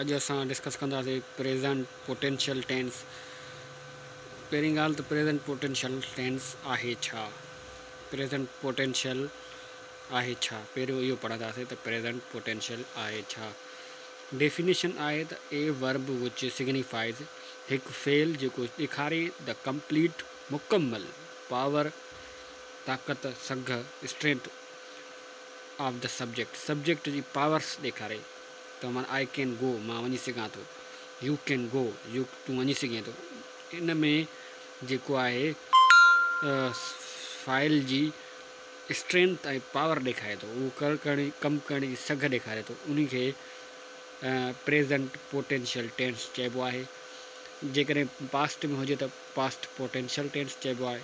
اڄ اسان ڊسڪس ڪنداسين پريزنٽ پوٽينشل ٽينس. پهرين ڳالهه ته پريزنٽ پوٽينشل ٽينس آهي ڇا؟ پريزنٽ پوٽينشل آهي ڇا؟ پهريون اهو پڙهنداسين ته پريزنٽ پوٽينشل آهي ڇا؟ ڊيفينيشن آهي ته اي ورب وچ سگنيفائز هڪ فعل جيڪو ڏيکاري the complete مڪمل پاور طاقت سگهه strength of the subject subject جي پاورس ڏيکاري ته معنيٰ I can go مان وڃي سگهان ٿو يو can go U تون وڃي سگهين ٿو ان ۾ جيڪو آهي فائل جي اسٽرينٿ ۽ پاور ڏيکاري ٿو اهو ڪر ڪرڻ ڪم ڪرڻ جي سگهه ڏيکاري ٿو ان کي پريزنٽ پوٽينشل ٽينس چئبو آهي جيڪڏهن پاسٽ ۾ هجي ته پاسٽ پوٽينشل ٽينس چئبو آهي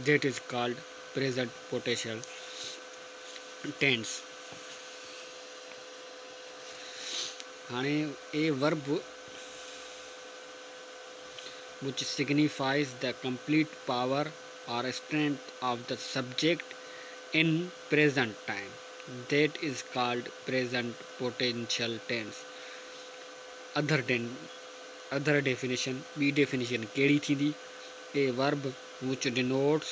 that is called present potential tense. هاڻي a verb which signifies the complete power or strength of the subject in present time that is called present potential tense. Other than other definition ٻي definition ڪهڙي ٿيندي؟ A verb which denotes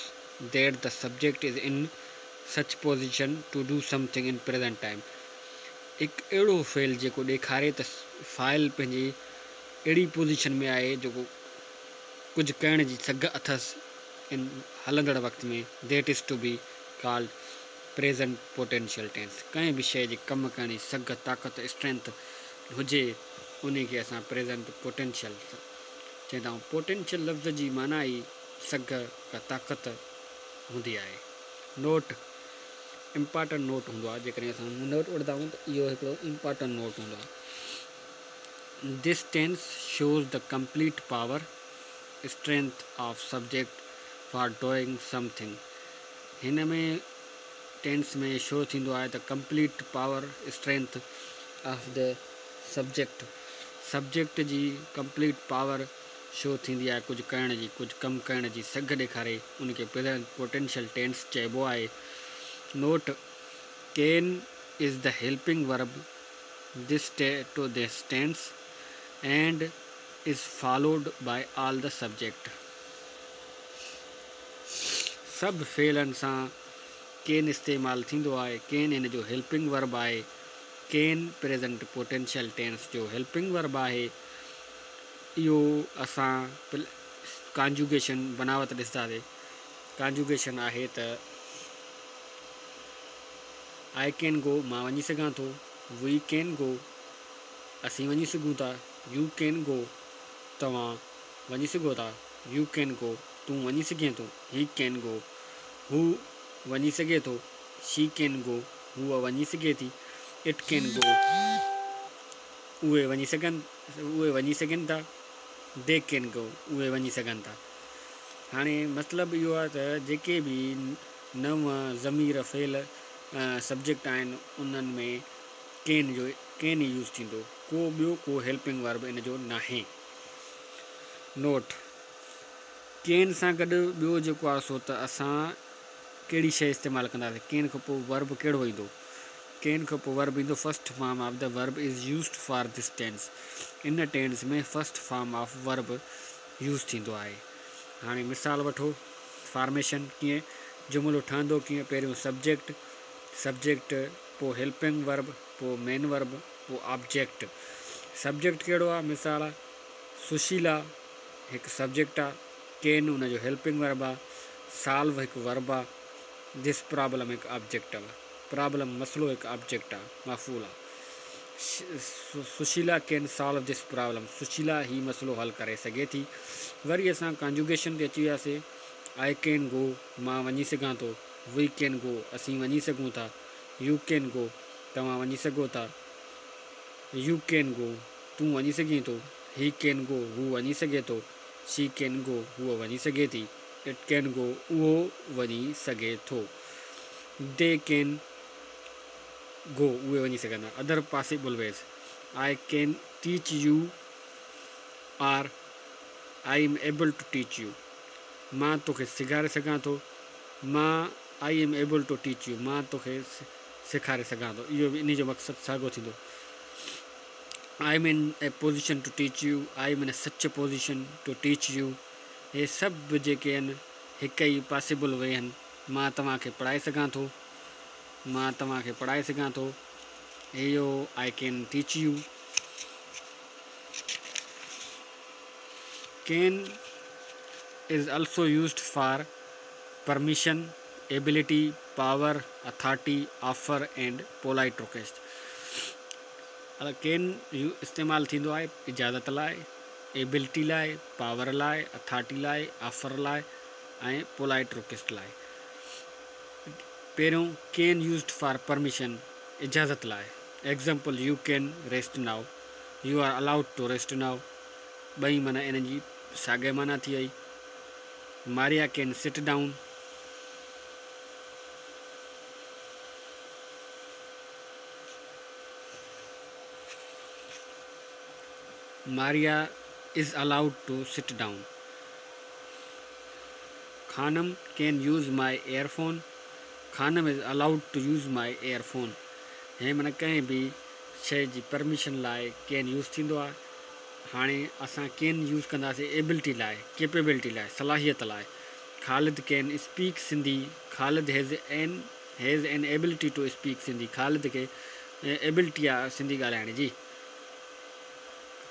that the subject is in such position to do something in present time هڪ اهڙو فعل جيڪو ڏيکاري ته فاعل پنهنجي اهڙي پوزيشن ۾ آهي جيڪو ڪجهه ڪرڻ جي سگهه اٿس ان هلندڙ وقت ۾ that is to be called present potential tense ڪنهن به شيء جي ڪم ڪرڻ جي سگهه طاقت اسٽرينٿ هجي انهي کي اسان پريزنٽ پوٽينشل چئندا آهيون پوٽينشل لفظ جي معنيٰ ئي سگهه ڪا طاقت هوندي آهي. نوٽ، امپارٽنٽ نوٽ هوندو آهي جيڪڏهن اسان نوٽ وٺندا آهيون ته اهو هڪڙو امپارٽنٽ نوٽ هوندو آهي. This tense shows the complete power, strength of subject for doing something. هن ۾ ٽينس ۾ شو ٿيندو آهي ته complete power, strength of the subject, subject جي ڪمپليٽ پاور شو ٿيندي آهي ڪجهه ڪرڻ جي، ڪجهه ڪم ڪرڻ جي سگهه ڏيکاري ان کي پريزنٽ پوٽينشل ٽينس چئبو آهي. Note, can is the helping verb this to this tense and is followed by all the subject. سڀ فعلن سان ڪين استعمال ٿيندو آهي. ڪين هن جو هيلپنگ ورب آهي. ڪين پريزنٽ پوٽينشل ٽينس جو هيلپنگ ورب آهي. اهو اسان ڪانجوگيشن بناوت ڏسنداسين. ڪانجوگيشن آهي ته I can go مان وڃي سگهان ٿو، وي can go اسين وڃي سگهون ٿا، يو can go توهان وڃي سگهو ٿا، يو can go تون وڃي سگهين ٿو، هي can go هو وڃي سگهي ٿو، شي can go هوء وڃي سگهي ٿي، it can go اهي وڃي سگهن اهي وڃي سگهن ٿا، the can go اهي وڃي سگهن ٿا. هاڻي مطلب اهو آهي ته جيڪي به نو ضمير فعل سبجيڪٽ آهن انهن ۾ ڪين جو ڪين ئي يوز ٿيندو ڪو ٻيو ڪو هيلپنگ ورب ان جو ناهي. نوٽ، ڪين سان گڏ ٻيو جيڪو آهي سو ته اسان ڪهڙي شيء استعمال ڪنداسين ڪين کان پوء ورب ڪهڙو ايندو ڪين کان پوء ورب ايندو first form of the verb is used for this tense in tense ۾ first form of verb use ٿيندو آهي هاڻي مثال وٺو فارميشن ڪيئن جملو ٺهندو ڪيئن پهريون سبجيڪٽ سبجيڪٽ پوء هيلپنگ ورب پوء مين ورب پوء آبجيڪٽ سبجيڪٽ ڪهڙو آهي مثال آهي سشيلا هڪ سبجيڪٽ آهي ڪين ان جو هيلپنگ ورب آهي سالو هڪ ورب آهي this problem هڪ آبجيڪٽ آهي پرابلم مسئلو هڪ آبجيڪٽ آهي مفعول آهي Sushila can solve this problem Sushila هي مسئلو حل ڪري سگهي ٿي وري اسان ڪانجوگيشن تي اچي وياسي I can go مان وڃي سگهان ٿو وي can go اسين وڃي سگهون ٿا يو can go توهان وڃي سگهو ٿا يو can go تون وڃي سگهين ٿو هي can go هو وڃي سگهي ٿو شي can go هوء وڃي سگهي ٿي it can go اهو وڃي سگهي ٿو the can go اهي وڃي سگهن ٿا other possible ways I can teach you or I am able to teach you مان توکي سيکاري سگهان ٿو مان I am able to teach you مان توکي سيکاري سگهان ٿو اهو به انهي جو مقصد ساڳو ٿيندو. I am in a position to teach you, I am in such a position to teach you. هي سڀ جيڪي آهن هڪ ئي پاسيبل وي آهن. مان توهان کي پڙهائي سگهان ٿو، مان توهان کي پڙهائي سگهان ٿو، اهو I can teach you. Can is also used for permission, ability, power, authority, offer and polite request. Can استعمال ٿيندو آهي اجازت لاء، ايبلٽي لاء، پاور لاء، اٿارٽي لاء، آفر لاء ۽ پولائيٽ رڪويسٽ لاء. پهريون ڪين يوزڊ فار پرميشن، اجازت لاء. Example, you can rest now, you are allowed to rest now. ٻئي معنيٰ انهن جي ساڳي معنيٰ ٿي وئي. Maria can sit down. Maria is allowed to sit down. Khanum can use my earphone. Khanum is allowed to use my earphone. هي معنيٰ ڪنهن به شيء جي پرميشن لاء ڪين يوز ٿيندو آهي. هاڻي اسان ڪين يوز ڪنداسين ايبلٽي لاء، ڪيپيبلٽي لاء، صلاحيت لاء. Khalid can speak Sindhi. Khalid has an ability to speak Sindhi. Khalid کي ايبلٽي آهي سنڌي ڳالهائڻ جي.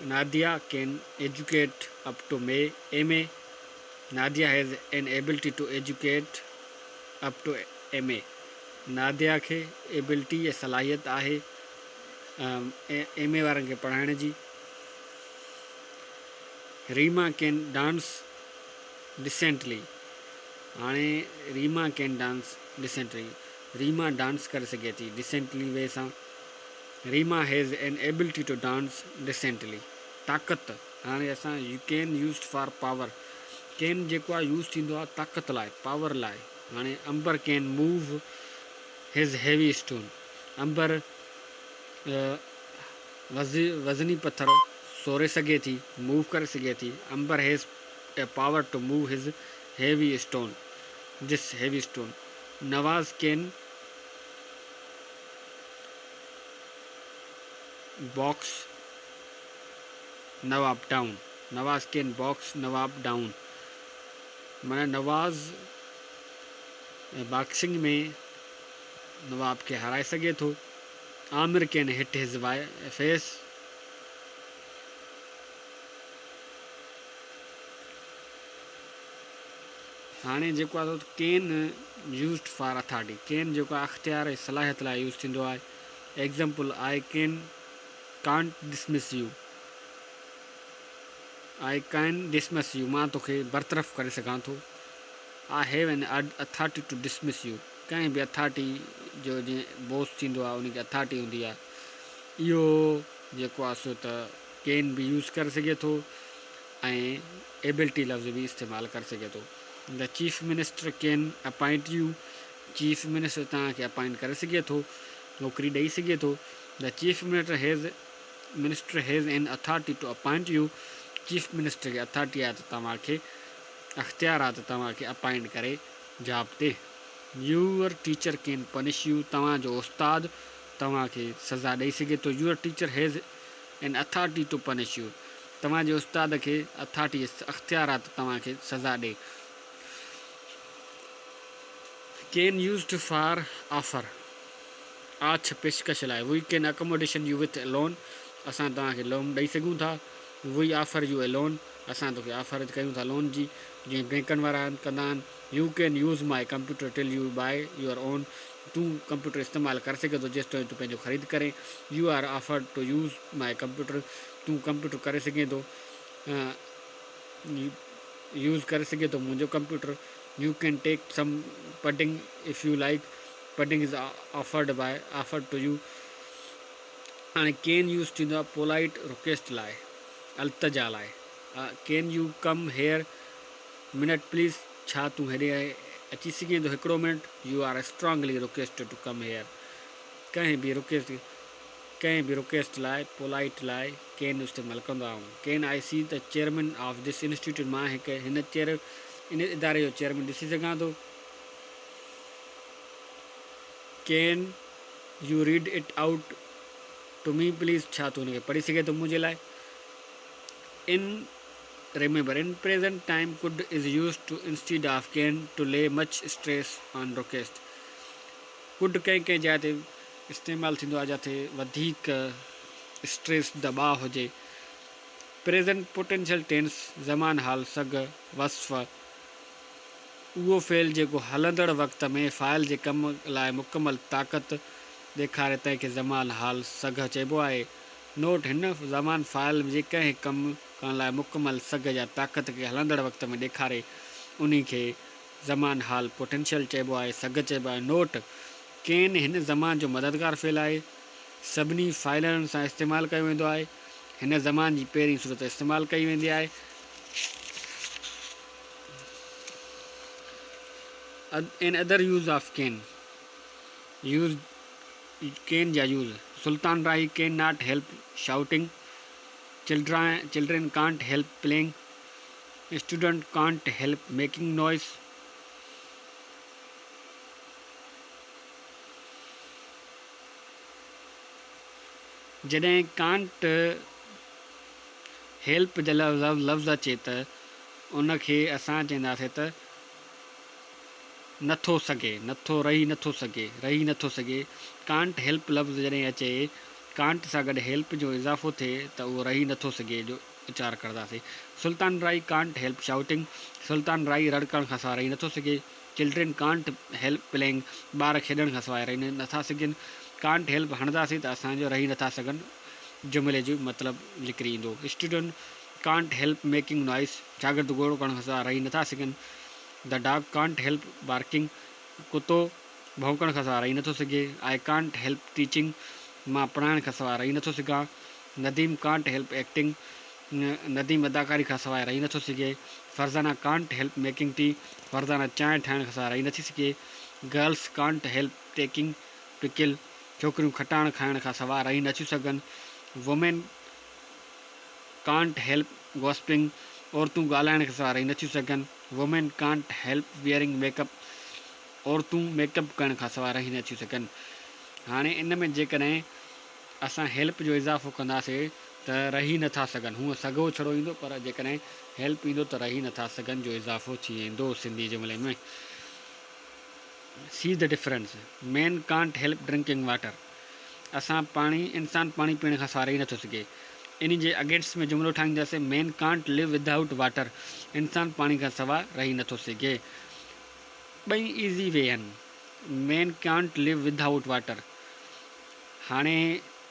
Nadia can educate up to M A. Nadia has an ability to educate up to M A. Nadia کي ability يا صلاحيت آهي M A وارن کي پڙهائڻ جي. ريما ڪين ڊانس ڊسينٽلي. هاڻي Reema can dance decently, Reema dance ڪري سگهي ٿي ڊسينٽلي وي سان. Reema has an ability to dance decently. طاقت، هاڻي اسان ڪين يوزڊ فار پاور. ڪين جيڪو آهي يوز ٿيندو آهي طاقت لاء، پاور لاء. هاڻي Ambar can move his heavy stone. Ambar وزني پٿر سوري سگهي ٿي، موو ڪري سگهي ٿي. Ambar has a power to move his heavy stone, this heavy stone. Nawaz can box Nawab down. Nawaz can box Nawab down. معنيٰ نواز باڪسنگ ۾ نواب کي هارائي سگهي ٿو. Amir can hit his face. هاڻي جيڪو آهي سو ڪين يوزڊ فار اٿارٽي. ڪين جيڪو آهي اختيار ۽ صلاحيت لاء يوز ٿيندو آهي. Example, I can can't dismiss you. I can dismiss you, مان توکي برطرف ڪري سگهان ٿو. I have an authority to dismiss you. ڪنهن به اٿارٽي جو جيئن بوس ٿيندو آهي ان کي اٿارٽي هوندي آهي. اهو جيڪو آهي سو ته ڪين به يوز ڪري سگهي ٿو ۽ ايبلٽي لفظ به استعمال ڪري سگهي ٿو. The chief minister can appoint you. Chief minister توهان کي اپائنٽ ڪري سگهي ٿو، نوڪري ڏئي سگهي ٿو. The chief minister has an authority to appoint you. Chief minister کي اٿارٽي آهي ته توهان کي اختيار آهي ته توهان کي اپائنٽ ڪري جاب تي. Your teacher can punish you. توهان جو استاد توهان کي سزا ڏئي سگهي ٿو. Your teacher has an authority to punish you. توهان جي استاد کي اٿارٽي اختيار آهي ته توهان کي سزا ڏئي. ڪين يوزڊ فار آفر، آڇ، پيشڪش لاء. We can accommodation you with a loan. اسان توهان کي لون ڏئي سگهون ٿا. We offer you a loan. اسان توکي آفر ڪيون ٿا لون جي، جيئن بينڪن وارا ڪندا آهن. You can use my computer till you buy your own. تون ڪمپيوٽر استعمال ڪري سگهين ٿو جيستائين تون پنهنجو خريد ڪرين. You are offered to use my computer. تون ڪمپيوٽر ڪري سگهين ٿو، يوز ڪري سگهين ٿو منهنجو computer. You can take some pudding if you like. Pudding is offered by offered to you. هاڻي ڪين يوز ٿيندو آهي پولائيٽ رڪويسٽ لاء، التجا لاء. Can you come here minute please. ڇا تون هيڏي اچي سگهين ٿو هڪڙو minute. You are strongly requested to come here. ڪنهن به رڪويسٽ لاء پولائيٽ لاء ڪين استعمال ڪندو آهيان. Can I see the chairman of this institute. مان هڪ هن چيئر ان اداري جو چيئرمين ڏسي سگهان ٿو. Can you read it out To me please ڇا تون هن کي پڙهي سگهين ٿو منهنجي لاء؟ In remember in present time could is used to instead of can to lay much stress on request could ڪنهن ڪنهن جاء تي استعمال ٿيندو آهي جتي وڌيڪ اسٽريس دٻاء هجي. پريزنٽ پوٽينشل ٽينس زمان حال سگهه وصف اهو فعل جيڪو هلندڙ وقت ۾ فاعل جي ڪم لاء مڪمل طاقت ڏيکاري تنهن کي زمان حال سگهه چئبو آهي. نوٽ، هن زمان فاعل جي ڪنهن ڪم ڪرڻ لاء مڪمل سگهه يا طاقت کي هلندڙ وقت ۾ ڏيکاري انهي کي زمان حال پوٽينشل چئبو آهي، سگهه چئبو آهي. نوٽ، ڪين هن زمان جو مددگار فعل آهي. سڀني فاعلن سان استعمال ڪيو ويندو آهي. هن زمان جي پهرين صورت استعمال ڪئي ويندي آهي. An other use of can use can جا use Sultan Rahi can not help shouting children can't help playing student can't help making noise. جڏهن ڪانٽ هيلپ جا لفظ اچي ته ان کي اسان چئنداسين ته نٿو سگهي، نٿو رهي نٿو سگهي، رهي نٿو سگهي. ڪانٽ هيلپ لفظ جڏهن اچي ڪانٽ سان گڏ هيلپ جو اضافو ٿئي ته اهو رهي نٿو سگهي جو اچار ڪرداسين. Sultan Rahi can't help shouting, Sultan Rahi رڙ ڪرڻ کان سواء رهي نٿو سگهي. چلڊرين ڪانٽ هيلپ پليئنگ، ٻار کيڏڻ کان سواء رهي نٿا سگهن. ڪانٽ هيلپ هڻنداسين ته اسان جو رهي نٿا سگهن جملي جو مطلب نڪري ايندو. Student can't help making noise, شاگرد گوڙ ڪرڻ کان سواء رهي نٿا سگهن. The dog can't help barking, ڪتو ڀونڪڻ کان سواء رهي نٿو سگهي. I can't help teaching, مان پڙهائڻ کان سواء رهي نٿو سگهان. Nadeem can't help acting, Nadeem اداڪاري کان سواء رهي نٿو سگهي. Farzana can't help making tea, Farzana چانهه ٺاهڻ کان سواء رهي نٿي سگهي. گرلس ڪانٽ هيلپ ٽيڪنگ پڪل، ڇوڪريون کٽاڻ کائڻ کان سواء رهي نٿيون سگهن. وومين ڪانٽ هيلپ گوسپنگ، عورتون ڳالهائڻ کان سواء رهي نٿيون سگهن. Women can't help wearing makeup, عورتون ميڪ اپ ڪرڻ کان سواء رهي نٿيون سگهن. هاڻي ان ۾ جيڪڏهن اسان هيلپ جو اضافو ڪنداسي ته رهي نه ٿا سگهن. هونء سگهو ڇڙو ايندو پر جيڪڏهن هيلپ ايندو ته رهي نه ٿا سگهن جو اضافو ٿي ويندو سنڌي جملي ۾. See the difference. Man can't help drinking water. اسان پاڻي انسان پاڻي پيئڻ کان سواء رهي نه ٿو سگهي. انهي جي اگينسٽ ۾ جملو ٺاهينداسي man can't live without water. انسان پاڻي کان سواء رهي نه ٿو سگهي. ٻئي ايزي وي آهن. Man can't live without water. هاڻي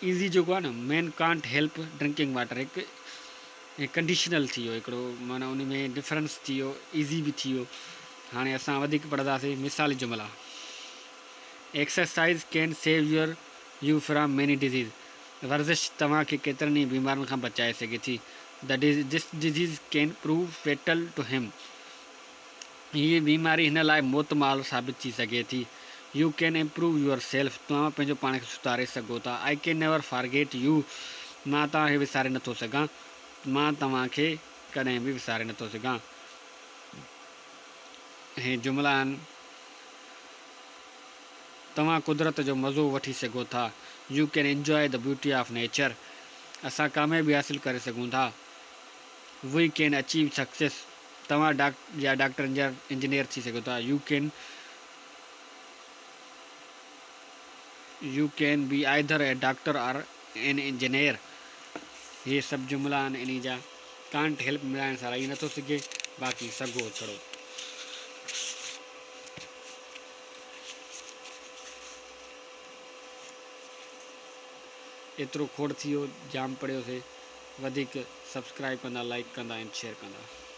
ايزي جيڪو آهي نه man can't help drinking water هڪ ڪنڊيشنل ٿي ويو هڪڙو معنيٰ ان ۾ ڊفرنس ٿي ويو ايزي به ٿي ويو. هاڻي اسان وڌيڪ پڙهنداسين مثالي جملا. Exercise can save your you from many disease ورزش توهان کي ڪيترن ئي بيمارين کان بچائي سگهي ٿي. The this disease can prove fatal to him هيء بيماري هن لاء موتمار ثابت ٿي سگهي ٿي. You can improve your self, توهان پنهنجو پاڻ کي سڌاري سگهو ٿا. I can never forget you, مان توهان کي وساري نٿو سگهان. مان توهان کي ڪڏهن به وساري نٿو سگهان. هي جملا آهن. توهان قدرت جو مزو وٺي سگهو ٿا. You can enjoy the beauty of nature, اسان ڪاميابي حاصل ڪري سگهون ٿا. We can achieve success, توهان يا ڊاڪٽر انجنيئر ٿي سگهو ٿا. You can be either a doctor or an engineer. هي سڀ جملا آهن انهي جا. ڪانٽ هيلپ ملائڻ سان رهي نٿو سگهي باقي سگهو ڇڙو. ايترو کوڙ ٿي ويو جام پڙهيوسي وڌيڪ سبسڪرائب ڪندا لائيڪ ڪندا ۽ شيئر ڪندا.